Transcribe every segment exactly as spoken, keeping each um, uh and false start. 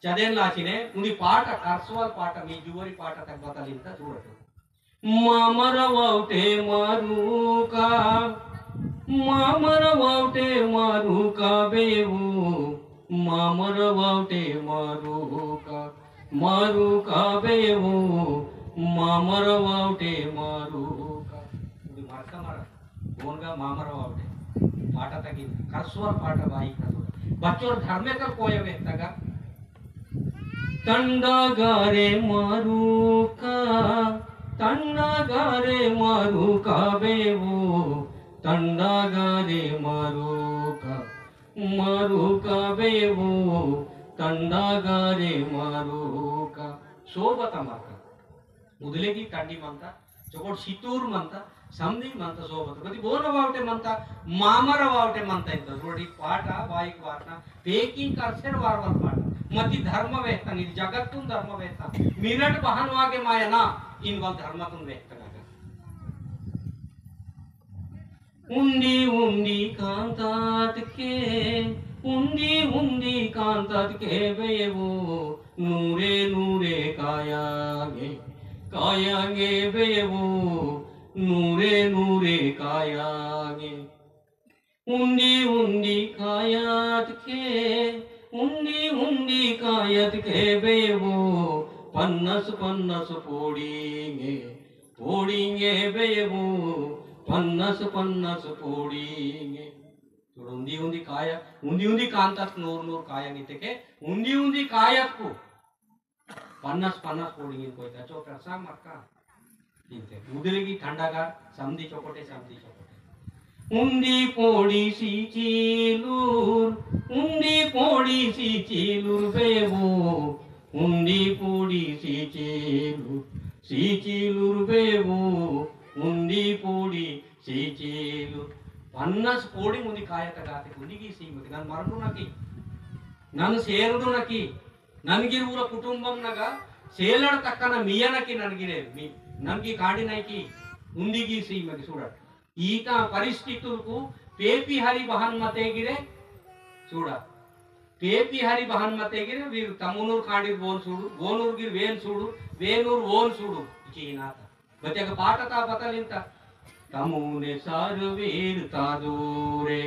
चदेन लाचिने उन्दी पाटा, कर्सवाल पाटा, मी जुवरी पाटा तक बतल इंता चूड़टु। मामर वावटे मारूका, मामर वावटे मारूका बेवो, मामर वावटे मारूका, मारूका बेवो, मामर वावटे मारूका। उन्दी मरका मरा, बोनगा मामर वावटे। पाटा तगिन, कर्सवाल पाटा बाई का तो। बच्चोर धर्मे का कोया वेत्तगा। तंडागारे मारूका, तंडागारे मारूका बेवो, तंडागारे मारूका, मारूका बेवो, तंडागारे मारूका। सोबत मरका। मुदलेगी तंडी मंता, चोकोट सितूर मंता, समदी मंता सोबत। मति बोन वावटे मंता, मामर वावटे मंता इंता। रोड़ी पाटा, वाइक वारना, packing करसेर वारवाल पाटा। मति धर्म वेहता, इद जगत्तुन धर्म वेहता। मिनट बहन वागे माया ना, इनवाल धर्मतुन वेहता। उंदी उंदी कांतात के, उंदी उंदी कांतात के बेवो, नूरे नूरे कायांगे, कायांगे बेवो, नूरे नूरे कायांगे। उंदी उंदी कायात के, उंदी उंदी कायत के बेवो, पन्नस पन्नस पोड़ींगे, पोड़ींगे बेवो, पन्नस पन्नस पोड़ींगे। चूड़ उंदी उंदी काया, उंदी उंदी कांतत नूर नूर काया निते के, उंदी उंदी कायत को पन्नस पन्नस पोड़ींगे कोई ता चोकर सा मक्का। इंते मुदलेगी ठंडा का समदी चोकोटे, समदी चोकोटे। उंदी पोड़ी सी चीलूर, उंदी पोड़ी सी चीलूर बेवो, उंदी पोड़ी सी चीलूर, सी चीलूर बेवो, उंदी पोड़ी सी चीलूर। पन्नस पोड़ी मुंदी काया तगाते उंदी की सी मत नन मरनु नकी, नन सेरनु नकी, ननगिर ऊर कुटुंबम नगा सेलड़ तक्कन मियनकी ननगिरे मी-, ननगी कांडी नैकी उंदिगी सीमगी सूड़ा। ईता परिस्थितुलकु पेपी हरि बहन मते गिरे सूड़ा। पेपी हरि बहन मते गिरे वीर तमुनूर कांडी बोन सूड़ू, बोनूर गिर वेन सूड़ू, वेनूर वोन सूड़ू। इची नाता। बच्चे का पाटा ता बतल इंता। तमुने सारवीर तादुरे,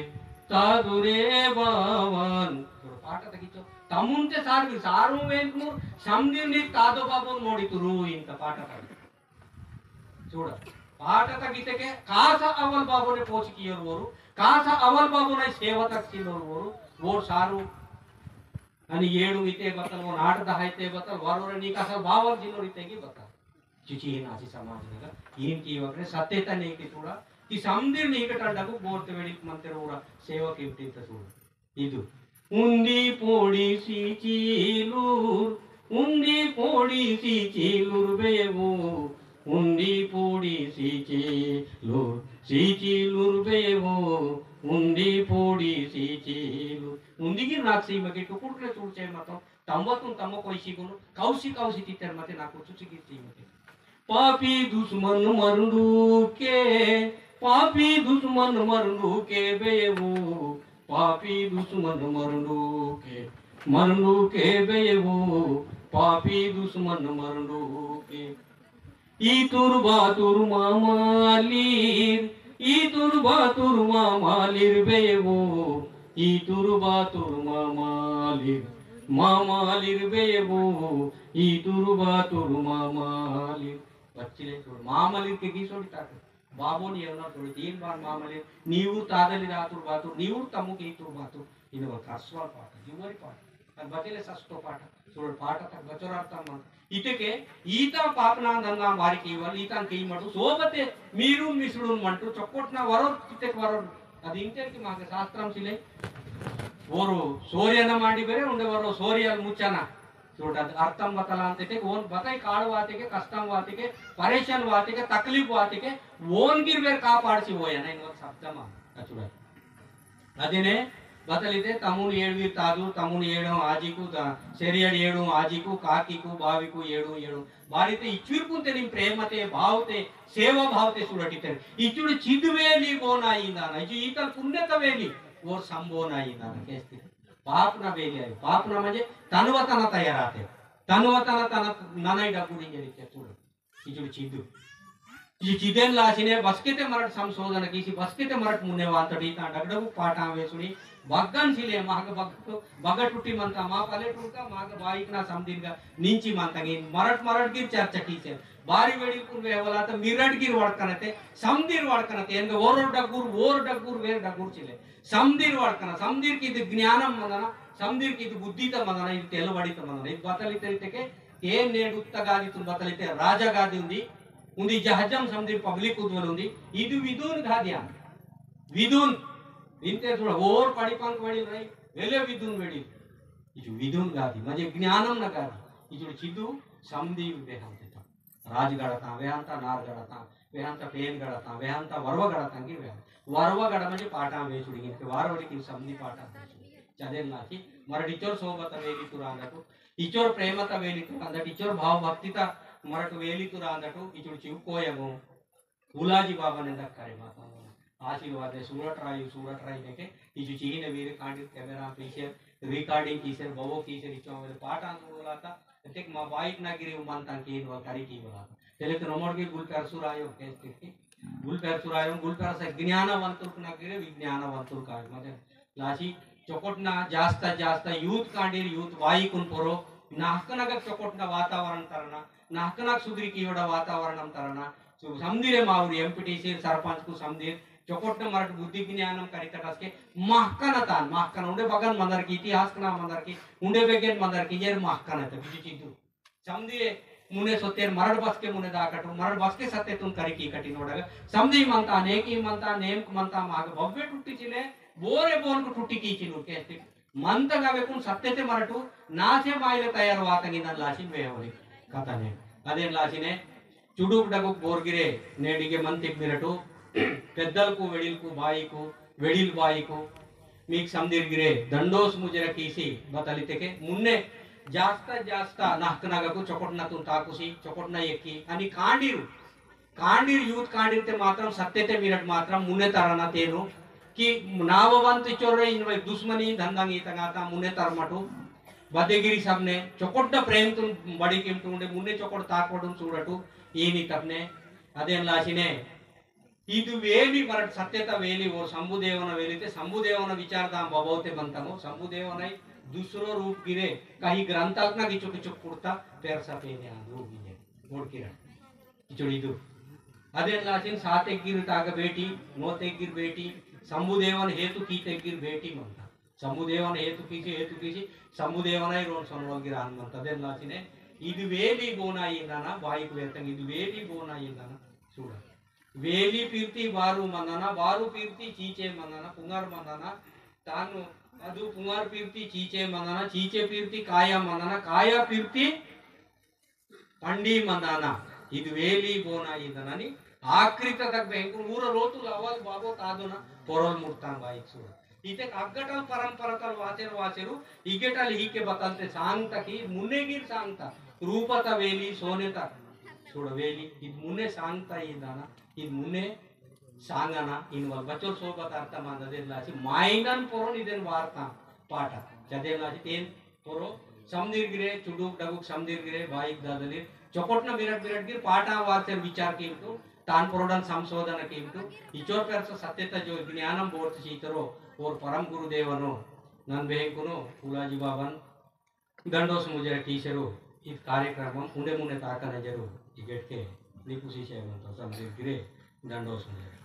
तादुरे बावन। थोड़ा पाटा तक इचो। तमुन ते सारवीर, सारू वेंकुर, समदिर नी तादो बाबोन मोड़ी तुरु इंता पाटा तक। चूड़ा। पाटा तक इते के कासा अवल बाबोने पोच कियोर वोरु, कासा अवल बाबोने सेवा तक सिलोर वोरु, वोर सारू। अनि येडू इते बतल, वो नाट दहा इते बतल, वरोरे नी कासा बावल जिलोर इते की बतल। चिची ही नासी समाज नगा, इन की वगरे सत्य तने की थोड़ा, कि समदिर नहीं कटा डबु बोलते वेड़ी मंत्र उड़ा, सेवा की उठिन तसुड़ा। इदु। उंदी पोड़ी सी चीलूर, उंदी पोड़ी सी चीलूर बेवो, उंदी पोड़ी सी चीलूर, सी चीलूर बेवो, उंदी पोड़ी सी चीलूर। उंदी की नाक सी मगे टुकुर के चूड़ चे मतम, तम्बतुन तम्ब कोइसी गुनु, कौसी कौसी तितर मते नाकु चुचुकी सी मते। पापी दुश्मन मरंडू के, पापी दुश्मन मरंडू के बेवो, पापी दुश्मन मरंडू के, मरंडू के बेवो, पापी दुश्मन मरंडू के। ईतुर बातुर मामालिर, ईतुर बातुर मामालिर बेवो, ईतुर बातुर मामालिर, मामालिर बेवो, ईतुर बातुर मामालिर। बच्चिले चूड़ मामालिर के की सोड़ी ताके। बाबोन येवना थोड़ी तीन बार मामले, नीवूर तादली रातुर बातुर, नीवूर तमुक ईतुर बातुर, इनवल कर्सवाल पाटा, जुवरी पाटा, अद बचेले सस्तो पाटा, सुरल पाटा तक बचोर अर्थम मन। इतेके, ईता पापना धंधा मारी कीवल, ईता कई मटु, सोबते मीरुन मिसुडुन मंटु, चक्कोटना वरोर, चितेक वरोर, अद इंतेर की माके शास्त्रम सिले, वरो सोरियन मांडी बेरे, उंडे वरो सोरियल मुचना, चूड़ा अर्थम बतलांते के, ओन बताई काड़ वाते के, कष्टम वाते के, परेशान वाते के, तकलीफ वाते के, ओन गिर बेर कापाड़ सी वो या ना, इनवल शब्द मा, अचुड़ा। अदिने बतलिते तमुन एड़वीर तादु, तमुन एड़ो आजीकु, ता-, सेरियड़ एड़ो आजीकु, काकीकु, बावीकु, एड़ो, एड़ो। बारीते इचुर पुनते निम प्रेमते, भावते, सेवा भावते सुड़टिते। इचुड़ चिद वेली बोना इंदाना, इचु ईतल पुण्यत वेली, वो संबोना इंदाना, केस्ती। पाप ना बेली आई, पाप ना म्हणजे तनवतन तयार आते। तनवतन तन ननई डगुरी जरी के चूड़। इचुड़ चिदु। इचु चिदेन लासिने बसकेते मरट संशोधन कीसी, बसकेते मरट मुन्ने वातड़ी ता डगडगु पाटा वेसुनी, बग्गन सिले महग बग, बग टुट्टी मंता मा पले टुट्टा महग बाइक ना समदिन का निंची मंता गे मरट मरट गिर चर्चा कीसे। बारी वेड़ी कुन वेवला त मिरट गिर वड़कनते, समदिर वड़कनते, एनगे ओर डगुर, ओर डगुर, वेर डगुर चिले। समदिर वड़कना, समदिर की ज्ञानम मंदना, समदिर की बुद्धि त मंदना, इद तेलवड़ी त मंदना, इद बतली तेल तेके, ते नेड उत्तगादि तुम बतली ते राजा गादि उंदी, उंदी जहाजम समदिर public उद्वल उंदी, इदु विदुन गादिया, विदुन, इनते थोड़ा ओर पड़ी पंक वड़ी रही, वेले विदुन वेड़ी, इजु विदुन गादि, मजे ज्ञानम न गादि, इजु चिदु समदिर बेहंते ता। राजगढ़ता, वेहंता नारगढ़ता, वेहंता पेनगढ़ता, वेहंता वरवगढ़ता की वेहंता। वरवगढ़ म्हणजे पाटा वेचुड़ी, इनके वारवड़ी की समदी पाटा वेचुड़ी। चदेन लाची, मरट इचोर सोबत वेली तुरांदटु, इचोर प्रेमत वेली तुरांदटु, इचोर भाव भक्तित मरट वेली तुरांदटु, इचोर चिव कोयगो, फूलाजी बाबा ने दक्करे माता। आशीर्वाद है, सूरत रायु, सूरत रायु देखे, इचु चीने वीर कांडी कैमरा पीछे, recording कीसेर, बवो कीसेर, इचो मेरे पाटा सुरलाता, तेक मा बाइक ना गिरी उमान तांकी इनवा करी की बोला। तेले तो नमोड़ के गुल पेरसुर आयो, केस तिरकी। गुल पेरसुर आयो, गुल पेरसा ज्ञानवंतुर ना गिरे, विज्ञानवंतुर का, मतलब, लासी चोकोटना जास्ता जास्ता youth कांडीर youth बाइक उन पोरो, नाहकनग चोकोटना वातावरण तरना, नाहकनग सुधरी की वड़ा वातावरण तरना, सु-, समदिरे Maori M P T C sarpanch कु समदिर, चोकोटना मरट बुद्धि ज्ञानम करी तटस के, महकन तान, महकन उंडे बगन मंदर की, इतिहास कना मंदर की, उंडे बेगेन मंदर की, जेर महकन ते, बिजु चिंतु। समदिरे मुने सोतेर मरड़ बसके मुने दाकटु, मरड़ बसके सत्य तुम करी की कटिन ओडग। समदी मनता, नेकी मनता, नेमक मनता, माग भव्य टुट्टी चिले, बोरे बोन को टुट्टी की चिनु केस्टिक। मनता गावे कुन सत्य ते मरटु, नासे माइले तयार वातंगी नन लासिन वेहवली। कथने। अदेन लासिने, चुडुक डगुक बोरगिरे, नेडिगे मंतिक मिरटु, पेद्दलकु, वेडिलकु, बाईकु, वेडिल बाईकु, मीक समदिर गिरे दंडोस मुजरा कीसी बतलितेके मुन्ने जास्ता जास्ता नाहकनागकु चोकोटना तुन ताकुसी, चोकोटना यक्की, अनि कांडीरु, कांडीर youth कांडीर ते मात्रम सत्य ते मिरट मात्रम मुन्ने तरना तेनु कि नाववंत चोर इन दुश्मनी धंधा गीतंगाता मुन्ने तरमटु बदेगिरी सबने चोकोटना प्रेम तुन बड़ी किमटु उंडे मुन्ने चोकोट ताकोडुन सूडटु ईनी तपने अदेन लासिने इदु वेली मरट सत्यता वेली वो शंभुदेवन वेली ते शंभुदेवन विचार दाम बबौते मंतमो शंभुदेवन आई दूसरो रूप गिरे कहीं ग्रंथालकना गिचुक चुक पुरता पेरसा पेने आंदु गिरे मोड़ किरण इचुड़ी दु अदे लासिन सात एक गिर ताग बेटी नोत एक गिर बेटी शंभुदेवन हेतु की ते गिर बेटी मंता शंभुदेवन हेतु कीसी हेतु कीसी शंभुदेवन आई रोन सोनवल गिर आन मंता अदे लासिने इदु वेली बोना इंदाना बाइक वेतंग इदु वेली बोना इंदाना सूड़ा वेली पीर्ति बारू मंदना, बारू पीर्ति चीचे मंदना, पुंगार मंदना, तानु अदु पुंगार पीर्ति चीचे मंदना, चीचे पीर्ति काया मंदना, काया पीर्ति पंडी मंदना। इद वेली बोना इंदननी आकृत तक बेंकु ऊर रोतु लवल बाबो तादुना पोरल मुर्तान बाइक सूर। इते अग्गटल परंपरतल वाचेर वाचेरु, इगेटल हीके बतलते सांगता की मुन्ने गिर सांगता, रूपता वेली सोनेता सूड़ वेली, इद मुन्ने सांगता इंदना। इद मुन्ने सांगना इनवल बचोर सोबत अर्थ मांददेन लासी माइनन पोरोन इदेन वार्ता पाटा। जदेन लासी तेन पोरो समदीर गिरे, चुडुक डगुक समदीर गिरे, बाइक दादलीर, चोकोटना मिरट मिरट गिर पाटा वार्तेर विचार कीमटु, तान पोरोडन संशोधन कीमटु, इचोर पेरस सत्यता जो ज्ञानम बोर्त सीतरो, ओर परम गुरुदेवनो, नन बेहेंकुनो, फूलाजी बाबन, दंडोस मुजरा कीसेरो, इद कार्यक्रम उंडे मुने ताकना जरूर, इगेट के, निपुसी से मन तो समझे गिरे, दंडोस मुजरा।